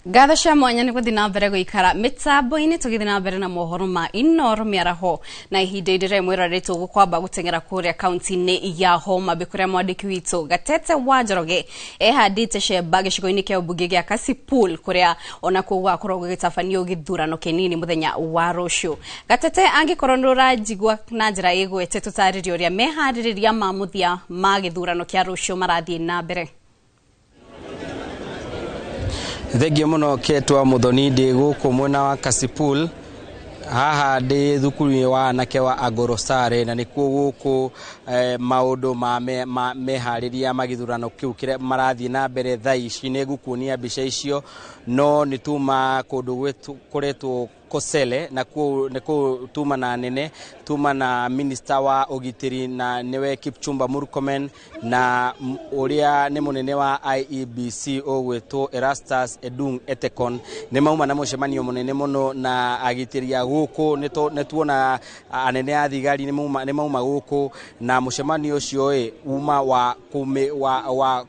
Ngatho cia mwanya nĩ gũthiĩ na mbere gũikara mĩtambo-inĩ, tũgĩthiĩ na mbere na mohoro ma Inoro mĩaraho. Na ihinda rĩrĩa mwĩroreri tũgũkwamba gũteng'era kũrĩa kaunti-inĩ ya Homa Bay, kũrĩa mwandĩki witũ Gatete wa Njoroge ehandĩte cemba gĩcigo-inĩ kĩa ũmbunge gĩa Kasipul, kũrĩa onakuo gũgakorwo gũgĩtabanio gĩthurano kĩnini mũthenya wa rũciũ. Gatete, angĩkorwo nĩ ũranjigua na njĩra ĩgwete, tũtarĩrie ũrĩa meharĩrĩria ma mũthia ma gĩthurano kĩa rũciũ marathiĩ na mbere. Thengio mũno, Ketwa Muthoni. Ndĩ gũkũ mwena wa Kasipul, haha ndĩ thukuru-inĩ wa anake wa Agorosare, na nĩkuo gũkũ maũndũ ma meharĩria ma gĩthurano kĩu kĩrĩa marathiĩ na mbere thaa ici. Nĩ ngũkuonia mbica icio, no nĩ tuma kũndũ kũretwo Kosele, na kũu nĩ kũu tuma na nene tuma na minister wa ũgitĩri, na nĩwe Kipchumba Murkomen, na ũrĩa nĩ mũnene wa IEBC ũgwĩtwo Erastus Edung Etekon. Nĩ mauma na mũcemanio mũnene mũno na agitĩri a gũkũ. Nĩ tuona anene a thigari nĩ mauma gũkũ, na mũcemanio ũcio ĩ uma wa wa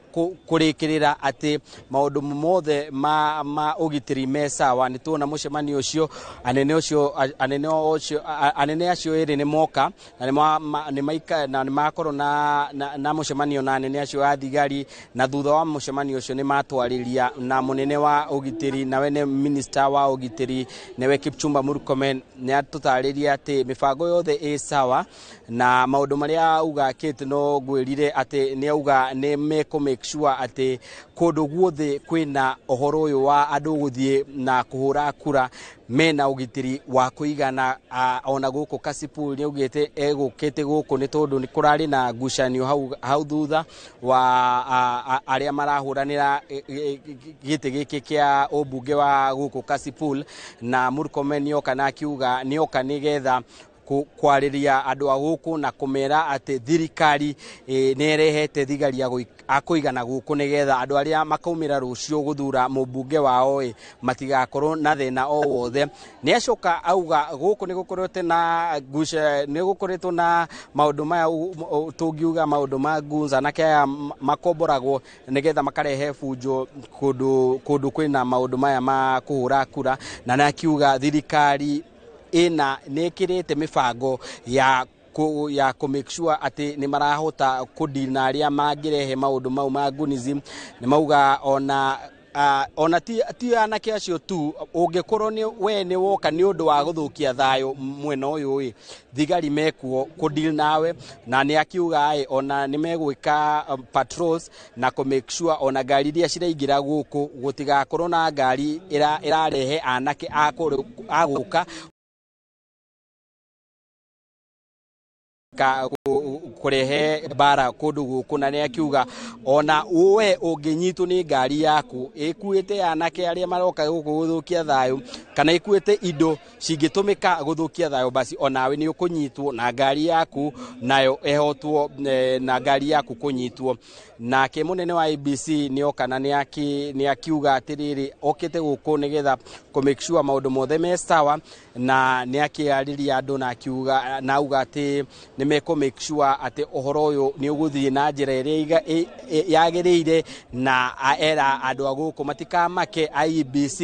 kũrĩkĩrĩra atĩ maũndũ mothe ma ũgitĩri me sawa. Nĩ tuona mũcemanio ũcio, anene acio ĩrĩ nĩ moka na nĩ makorwo na mũcemanio na anene acio a thigari, na thutha wa mũcemanio ũcio nĩ matwarĩria na mũnene wa ũgitĩri, nawe nĩ minister wa ũgitĩri, nĩwe Kipchumba Murkomen. Nĩ atũtarĩria atĩ mĩbango yothe ĩ sawa, na maũndũ marĩa auga, Kate, no ngwĩrire atĩ nĩ auga nĩ mekũ make sure atĩ kũndũ guothe kwĩna ũhoro ũyũ wa andũ gũthiĩ na kũhũra kura mena ũgitĩri wa kũigana. Ona gũkũ Kasipul nĩ augĩte egũkĩte gũkũ nĩ tondũ nĩ kũrarĩ na ngucanio hau thutha wa arĩa marahũranĩra gĩtĩ gĩkĩ kĩa ũmbunge wa gũkũ Kasipul, na Murkomen nĩoka na akiuga nĩoka nĩgetha kwarĩria andũ a gũkũ na kũmera atĩ thirikari nĩ ĩrehete thigari a kũigana gũkũ, nĩgetha andũ arĩa makaumĩra rũciũ gũthura mũmbunge wao ĩ matigakorwo na thĩna o wothe. Nĩ acoka auga gũkũ nĩ gũkoretwo na nguca, nĩ gũkoretwo na maũndũ maya tũngiuga maũndũ ma ngunza, anake aya makomboragwo nĩgetha makarehe bunjo kũndũ kwĩna maũndũ maya ma kũhũra kura, na nĩ akiuga thirikari ĩna nĩ ĩkĩrĩte mĩbango ya kũ make sure atĩ nĩ marahota kũ na arĩa mangĩrehe maũndũ mau ma gunism. Nĩ mauga ona ti anake acio tu, ũngĩkorwo nĩ we nĩ woka nĩ ũndũ wa gũthũkia thayũ mwena ũyũ ĩ, thigari mekuo kũ deal nawe. Na nĩ akiuga ĩ ona nĩ megwĩka patrols na kũ make sure ona ngari iria ciraingĩra gũkũ gũtigakorwo na ngari ĩrarehe anake a gũka kũrehe mbara kũndũ gũkũ. Na nĩ akiuga ona we ũngĩnyitwo nĩ ngari yaku ĩkuĩte anake arĩa maroka gũkũ gũthũkia thayũ, kana ĩkuĩte indo cingĩtũmĩka gũthũkia thayũ, basi onawe nĩ ũkũnyitwo na ngari yaku nayo ĩhotwo na ngari yaku kũnyitwo. Nake mũnene wa IEBC nĩ oka na nĩ akiuga atĩrĩrĩ, okĩte gũkũ nĩgetha kũ make sure maũndũ mothe me sawa, na nĩ akĩarĩria andũ na akiuga na auga atĩ nĩ mekũ make sure atĩ ũhoro ũyũ nĩ ũgũthiĩ na njĩra ĩrĩa yagĩrĩire, na era andũ a gũkũ matikamake, IEBC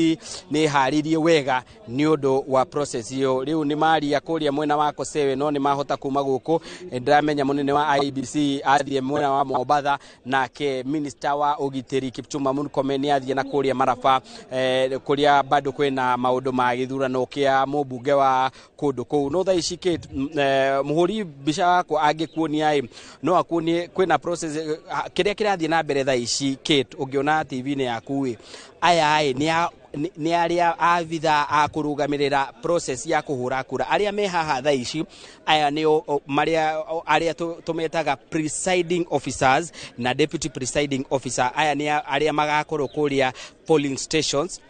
nĩ ĩharĩirie wega nĩ ũndũ wa process ĩyo. Rĩu nĩ maria kũrĩa mwena wa Kosewe, no nĩ mahota kuma gũkũ. Ndĩramenya mũnene wa IEBC athiĩ mwena wa Mombatha, nake minister wa ũgitĩri Kipchumba Murkomen nĩ athiĩ na kũrĩa Maraba, kũrĩa bado kwĩna maũndũ ma gĩthurano kĩa mũmbunge wa kũndũ kũu. No thaa ici, Kate, mũhũri mbica wakwa angĩkuonia ĩ, no akuonie kwĩna process kĩrĩa kĩrathiĩ na mbere thaa ici. Kate, ũngĩona TV-inĩ yaku ĩ, aya ĩ nĩ arĩa abitha a kũrũgamĩrĩra process ya kũhũra kura arĩa me haha thaa ici. Aya nĩ marĩa arĩa tũmetaga presiding officers na deputy presiding officer. Aya nĩ arĩa magakorwo kũrĩa polling stations.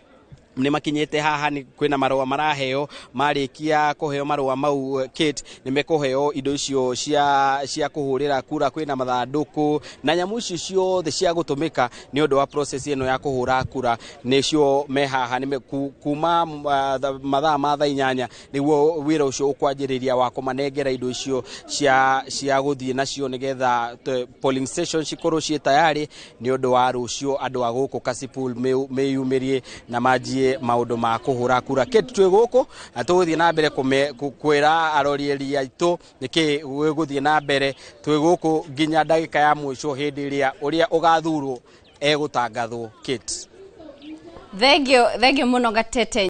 Nĩ makinyĩte haha, nĩ kwĩna marũa maraheo. Marĩkia kũheo marũa mau, Kate, nĩ mekũheo indo icio cia kũhũrĩra kura. Kwĩna mathandũkũ na nyamũ icio ciothe cia gũtũmĩka nĩ ũndũ wa process ĩno ya kũhũra kura, nĩcio me haha. Nĩ kuma mathaa ma thaa 8 nĩguo wĩra ũcio ũkwanjĩrĩria wa kũmanengera indo icio cia gũthiĩ nacio, nĩgetha polling station cikorwo ciĩ tayari nĩ ũndũ wa rũciũ andũ a gũkũ Kasipul meyumĩrie na manjie maũndũ ma kũhũra kura. Kate, twĩ gũkũ na tũgũthiĩ na mbere kwĩra arorieri aitũ nĩkĩ gĩgũthiĩ na mbere. Twĩ gũkũ nginya ndagĩka ya mũico, hĩndĩ ĩrĩa ũrĩa ũgathurwo egũtangathwo, Kate. Thengio, thengio mũno, Gatete.